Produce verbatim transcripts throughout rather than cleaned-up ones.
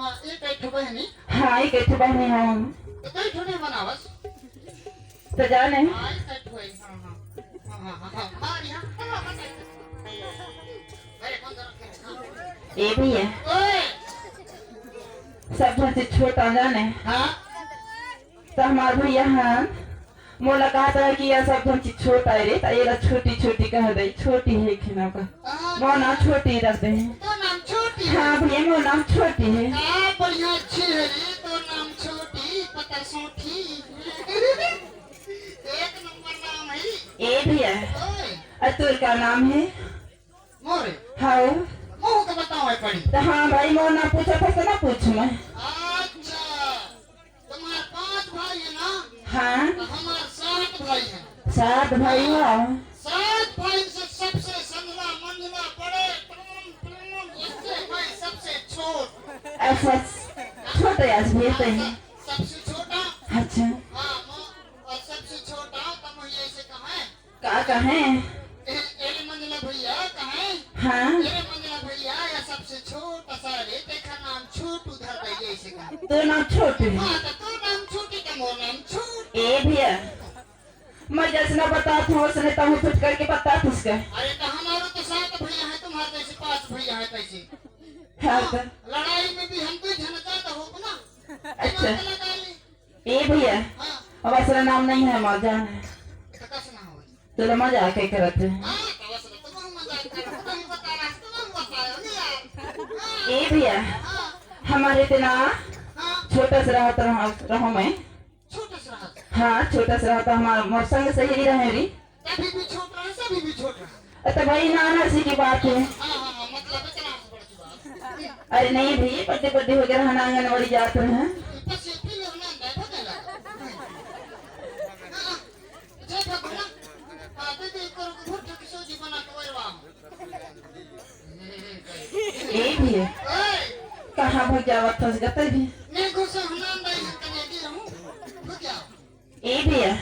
हाँ, एक एक ठो बहनी। हाँ, एक एक ठो बहनी हवं। तो कई ठो नहीं बनावस। तो जाने। हाँ, एक एक ठो है। हाँ, हाँ। हाँ, हाँ, हाँ, हाँ। मार यहाँ। हाँ, हाँ, हाँ। अरे, कौन सा रखे? हाँ। ये भी है। ओए! सब झन से छोटा जाने। हाँ। त हमार भैया हन, मोला कहत रहे कि ये सब झन चीज छोटा है रे, त एला छोटी छोटी कह दे, छोटी है खेना का। हाँ। मोर नाम छोटी रख दे। तो नाम छोटी है। हाँ भैया, मोर नाम छोटी है। का बढ़िया अच्छी है रे, तो नाम छोटी, पता सोठी। एक नंबर नाम है। ए भैया, ओए। अ तोर का नाम है? मोरे? हाँ। मुंह तो बताओ है पड़ी। त हाँ भाई, मोर नाम पूछत हस त ना पूछूं मैं। अच्छा, तुम्हार पांच भाई है ना? हाँ। तो हमार सात भाई है। सात भाई हो? सात भाई से सबसे संजला मंजला बड़े, टून, टून, इससे मैं सबसे छोट। अच्छा, छोटा है आज भी तो है। हाँ, सब-, सबसे छोटा। अच्छा। हाँ, मो-, और सबसे छोटा तो मैं ऐसे कहा है। का कहें? ए-, एरे मंजला भैया कहें? हाँ। एरे मंजला भैया, या सबसे छोटा सा रे, तेखर नाम छोटू धर दे, ऐसे कहा। तो नाम छोटू है? हाँ, तो तोर नाम छोटू, तो मोर नाम छोटू। ए भैया, मैं जैसना बतात हूँ, वैसने तहूँ फिट करके बतात हस का। अरे, तो हमारो तो सात भैया है, तुम्हारे जैसे पांच भैया है, कैसे? हाँ, हाँ, तो? लड़ाई में भी हम दो जन ज्यादा हो ना। अच्छा। दिमाग लगा ले। ए भैया, हाँ। अब असला नाम नहीं है, मजाक है। तो कस ना हो। तो मजाक के करत है। हाँ, तो असला तो हम मजाक कर, तो हम बता रहा, तो हम बता रहे हो, नहीं यार। हाँ। ए भैया, हाँ। हमारे इतना हाँ। छोटा सा रहत रहा, रहो मैं। छोटा सा रहत? हाँ, छोटा सा रहत, हमार, मोर संग सहेली रहे री। तभी भी छोट रहे, सभी भी छोट रहे। अ, तो भाई, नाना सी की बात है। हाँ, हाँ, हाँ, मतलब इतना से बड़ की बात। अरे नहीं भाई, बड्डे बड्डे हो गया, हम आंगनबाड़ी जात रहे हैं। बस ये फिर हम ना अंदर भगे लगा। हाँ, जय भगवान। हाँ, दे दे, करो, भुट्टो की सब्जी बना के वरवा। ए भी है। ओए! कहाँ भग जावत हस गते भी? मैं गुस्सा हम ना अंदर ही कने गिर हूँ। भग जाओ। ए भैया,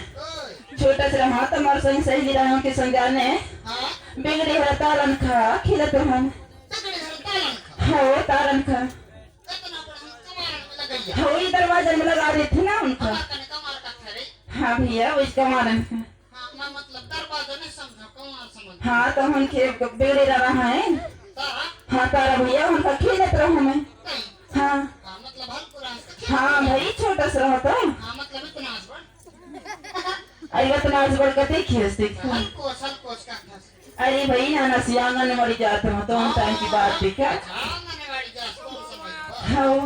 छोटा से रहा त मोर संग सहेली रहा के संग जाने। हाँ। बिगड़ी हर तारन खा खिलत रहन। बिगड़ी हर तारन खा। हो, तारन खा। कतना बड़ा हम कमारन में लगैया। हो, ई दरवाजा में लगा देथे ना उनका। हमार कने कमार का थे रे। हाँ भैया, वही कमारन खा। हाँ, मैं मतलब दरवाजा नहीं समझा, कमार समझ। हाँ, तो उनके बिगड़ी रहा है। तारा? हाँ, तारा भैया, उनका खिलत रहा मैं। नहीं। हाँ। हाँ, मतलब हल्को रहा है। हाँ भाई, छोटा सा रहा था। हाँ, मतलब इतना आस बड़। अरे, इतना आस बड़ कते खींच देखो। हल्को, हल्को उसका था। अरे भाई, नाना सी आंगनबाड़ी जात रहा तो हम टाइम की बात देखा। अच्छा, आंगनबाड़ी जात, कौन समझ बा? हाँ।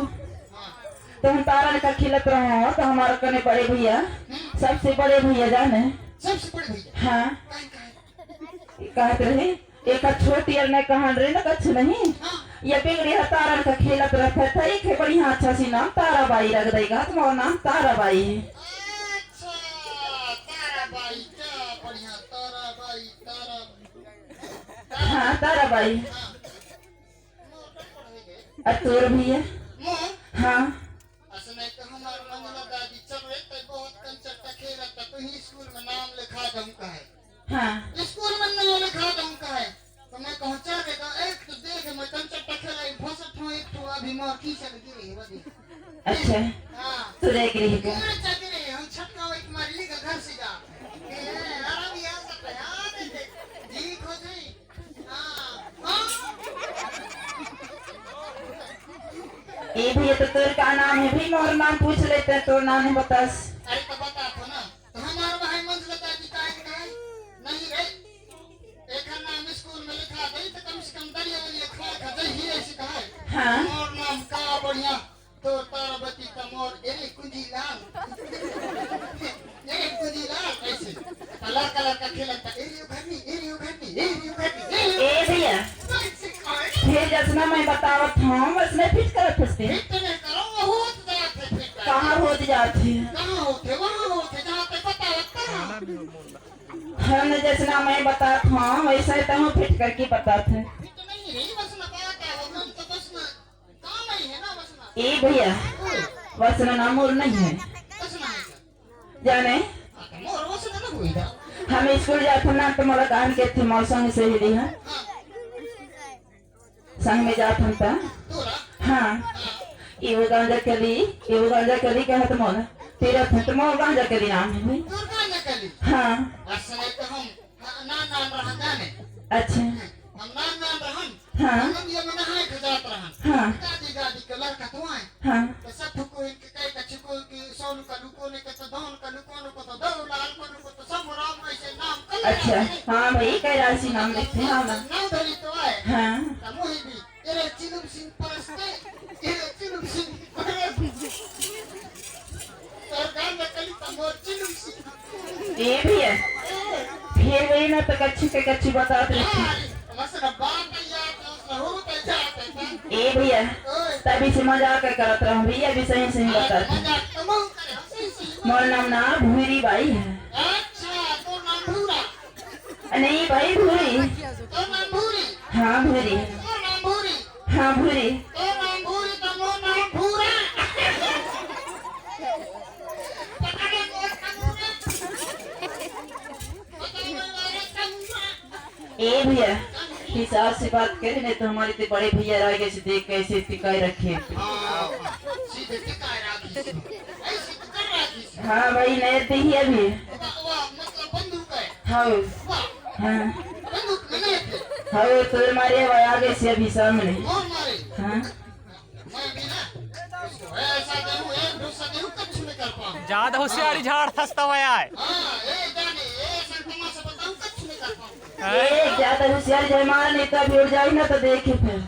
हाँ। तो हम तारन खा खिलत रहा तो हमारे कने बड़े भैया, हम्म। सबसे बड़े भैया जाने। सबसे बड़े भैया? हाँ। काहे, काहे? कहत रहे, एक छोटी अर ने कहन रहे ना, कछु नहीं। हाँ। ये बिगड़ी है, तारन खा खिलत रहत है, ठीक है, बढ़िया अच्छा सी नाम ताराबाई रख देगा, तुम्हारा नाम ताराबाई है। अच्छा, ताराबाई, क्या बढ़िया, ताराबाई, तारा। हाँ, ताराबाई। हाँ। अ तोर भैया? मोर? हाँ। असने तो हमार मंगला दादी चल रहे, तै बहुत कंचट्टा खेलत, तो ही स्कूल में नाम लिखा दम कहे। हाँ। स्कूल में नाम लिखा दम कहे। तो मैं कहूँ, "चल रे, तो एक तो देख, मैं कंचट्टा खेला, एक फंसत हूँ, एक तो अभी मार खींच लगी रही, बदी।" अच्छा। हाँ। तू रह गई है क्या? मैं चल रही, हम छटका एक मार ली घर से जा। ए, आराम यहाँ से, यहाँ देखे। जी खोजी। ए भैया, तो तोर का नाम है भाई? मोर नाम पूछ लेते हैं, तोर नाम नहीं बतास। अरे तो बता तो ना, तो हमार भाई मंझला दादी का है, नहीं रे, एकर नाम स्कूल में लिखा दे तो कम से कम दरिया में ये खा खा दे ही ऐसी कहा है। हाँ। मोर नाम का बढ़िया तो तारावती का मोर, एरे कुंजीलाल। एरे कुंजीलाल, ऐसे। कला, कला का खेलत था, एरे उघरनी, एरे उघरनी, एरे उघरनी, एरे ए भैया, उघरनी। फिर जसना मैं बतावत हूँ, वसने फिट करत हस्ते। फिट नहीं करो, वो होत जात है फिट करके। कहाँ होत जात है? कहाँ होते? वहाँ होते, जहाँ पे बतावत था। हम जसना मैं बतात हूँ, वैसे तो हम फिट करके बतात है। फिट नहीं है, बस ना बात है, वो हम तो बस ना ए भैया, वसना नाम मोर नहीं है। जाने? हम स्कूल जात हन ना, तो मोला कान के थी, मोर संग सहेली है। संग में जात हन ता। हाँ। एगो गांजा कली, एगो गांजा कली कहत मोला। तेरा थत मोर गांजा कली नाम है भाई। तोर गांजा कली? हाँ। असल तो हम ना, ना, ना रहा जाने। अच्छा। हम ना, ना रहन। हाँ। हम ये मना है खजात रहन। हाँ। गादी, गादी के लड़का तो आए। हाँ। तो सब को इनके कई कछु को कि सोनू का लुको ने के तो धन का लुको ने को तो दो लाल को ने को तो सब राम ऐसे नाम कर। अच्छा। हाँ भाई, कैलाशी नाम लिखते हैं, हाँ ना। नाम धरी तो आए। हाँ। तो मोही भी तेरे चिलुम सिंह परस्ते, तेरे चिलुम सिंह परस्ते। तोर गांजा कली त मोर चिलुम सिंह। ए भैया, फिर वही ना तो कच्ची के कच्ची बतात रही। हाँ, बस ना बात है यार, तो सहूत है जात है ना। ए भैया, ओए। तभी से मजाक करत रहो भैया, अभी सही सही बतात। मजाक तो मऊ करे, हम सही सही। मोर नाम ना भूरी बाई है। अच्छा, तोर नाम भूरा। नहीं भाई, भूरी। तोर नाम भूरी। हाँ, भूरी। तोर नाम भूरी। हाँ, भूरी। तोर नाम भूरी, त मोर नाम भूरा। पता नहीं कौन सा भूरा। पता नहीं कौन सा भूरा। ए भैया, हिसाब से बात करे, नहीं तो हमारे ते बड़े भैया आगे से देख कैसे टिकाए रखे। हाँ, सीधे टिकाए रखे। ऐसे तो कर रहा है। हाँ भाई, नहीं दी है अभी। वाह, वाह, मतलब बंदूक है। हाँ। वाह। हाँ। बंदूक में नहीं थे। हाँ, वो तोर मारे भाई आगे से अभी सामने। कौन मारे? हाँ। मैं भी ना, उसको ऐसा दूं, एक दूसरा दूं, कुछ नहीं कर पाऊं। ज्यादा होशियारी झाड़ थसता हुआ है। हाँ, ए जाने, ए संतमा से बताऊं, कुछ नहीं कर पाऊं। ए, ज्यादा होशियारी झाड़ मार नहीं तो अभी उड़ जाए ना तो देखे फिर।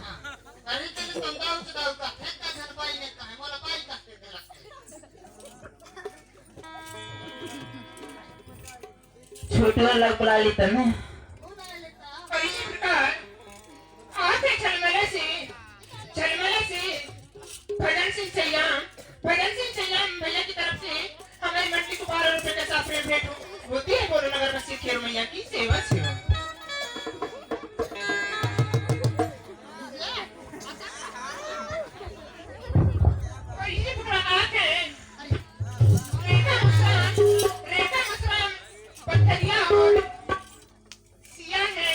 अरे तेरे संदा उचदा उका, फेंक का झन पाई ने कहे, मोला पाई का फेंक दे लगते। छोटू वाला बुला लेता मैं। और इसी प्रकार आते झलमले से, झलमले से भजन सिंह चैया, भजन सिंह चैया भैया की तरफ से हमारी मंडी को बारह रुपए का साथ में भेंट हो-, होती है। बोलो नगर बसी खेर मैया की सेवा सेवा। और ये पूरा आके रेखा मुस्कान, रेखा मुस्कान पथरिया और सिया है,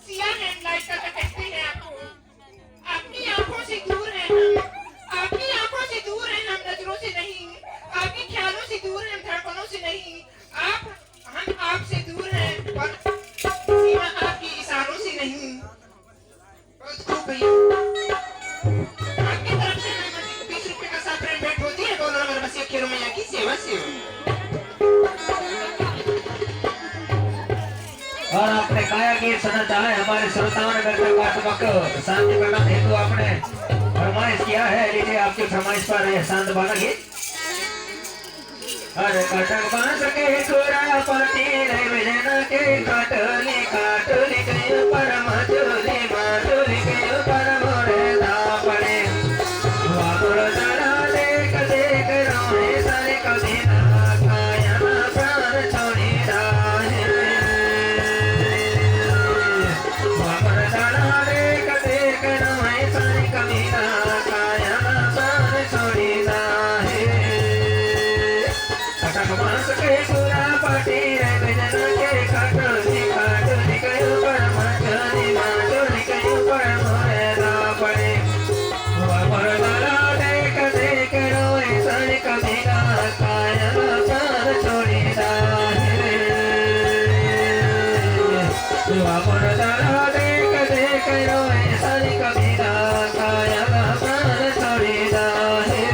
सिया है लाइट का कहते हैं आपको। आपकी आंखों से दूर हैं हम, आपकी आंखों से दूर हैं हम, नजरों से नहीं, आपके ख्यालों से दूर हैं हम, धड़कनों से नहीं। आप, हम आपसे दूर हैं, पर सीमा आपके इशारों से नहीं। बहुत खूब भैया। आपकी तरफ से मैं मंडी को बीस रुपए का साथ में भेंट होती है, बोलो नगर बसिया खेरो मैया की सेवा सेवा। और आपने गाया गीत सुनना चाहे हमारे श्रोताओं ने मिलकर वास्तव को शांति प्रदान हेतु आपने फरमाइश किया है, लीजिए आपकी फरमाइश पर यह शांत बाला गीत। अरे कटक बांस के खुरापति रे बिजना के काटली काटली गयो पर मचुली मचुली गयो पर मोरे दापड़े। वापुर चढ़ा देख देख रोए सर कभी ना काया ना प्राण छोड़ी राहे। वापुर चढ़ा देख देख रोए सर कभी ना काया ना प्राण छोड़ी राहे। कटक बांस के खुरापति रे बिजना के काटली काटली गयो पर मचुली मचुली गयो पर मोरे दापड़े। वापर वाला देख देख रोए सर कभी ना काया ना प्राण छोड़ी राहे। वापर वाला देख देख रोए सर कभी ना काया ना प्राण छोड़ी राहे।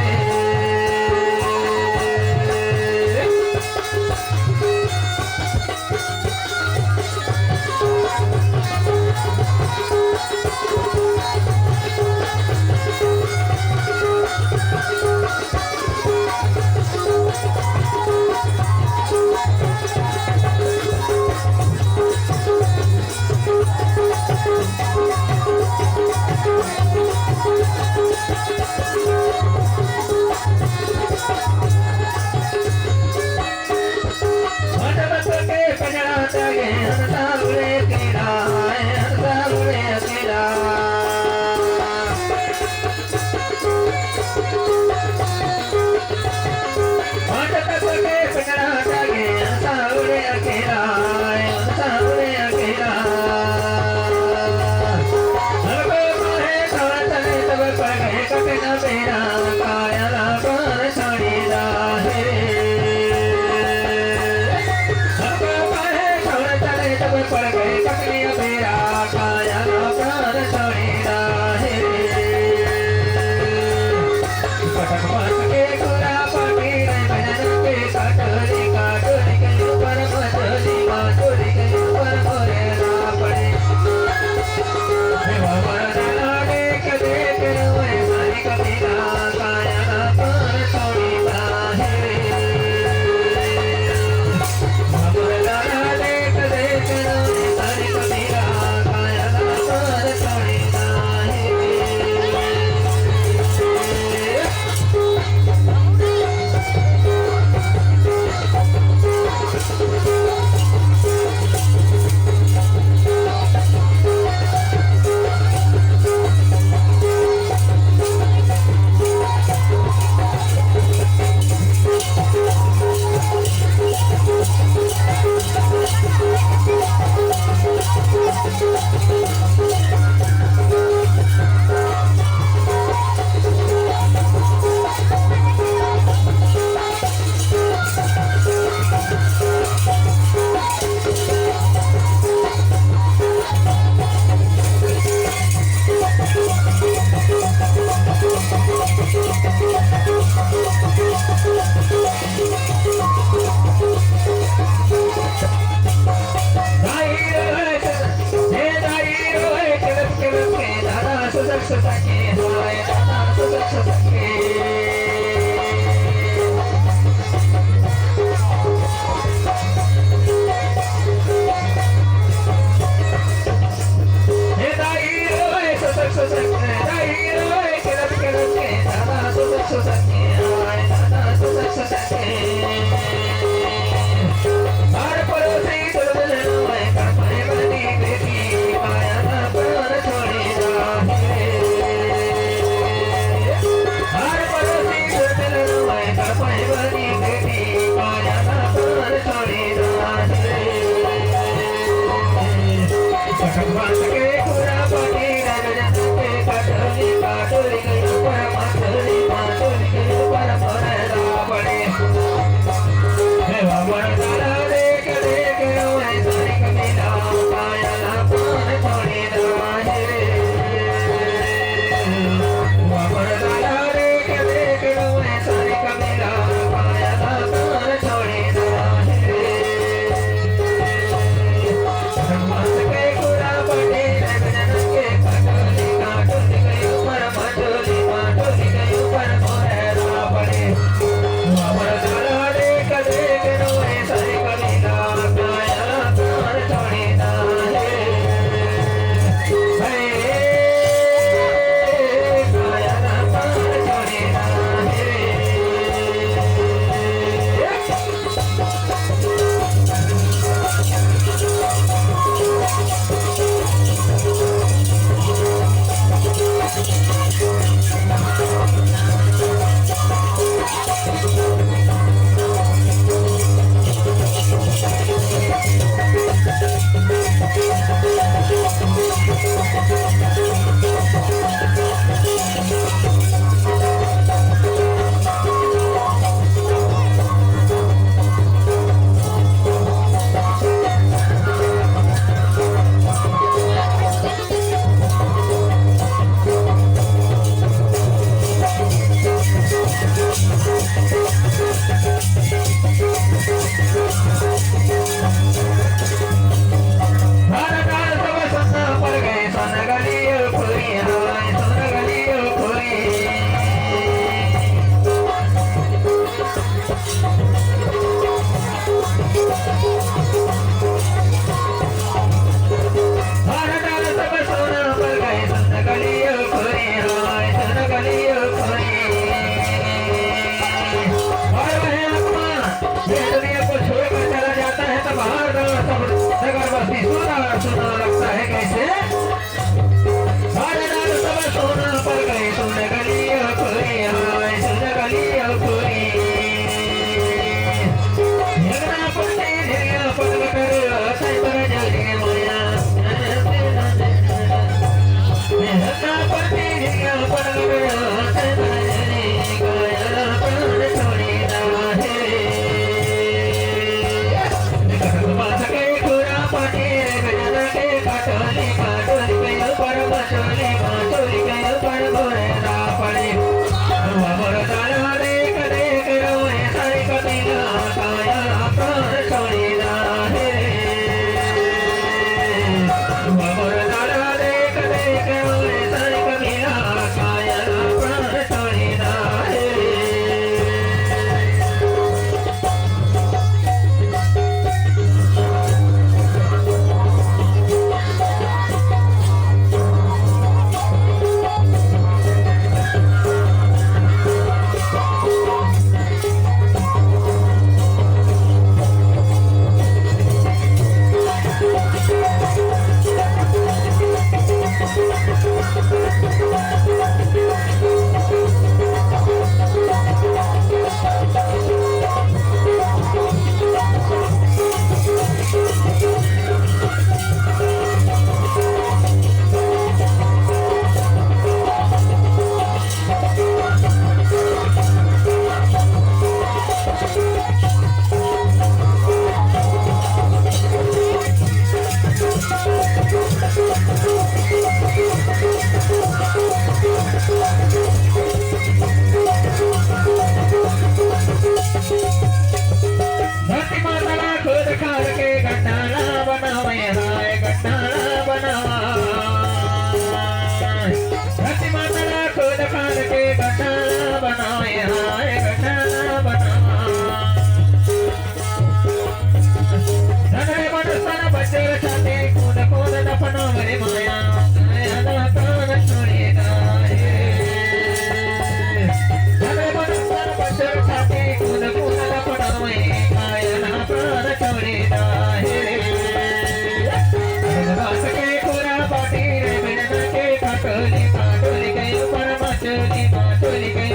Twenty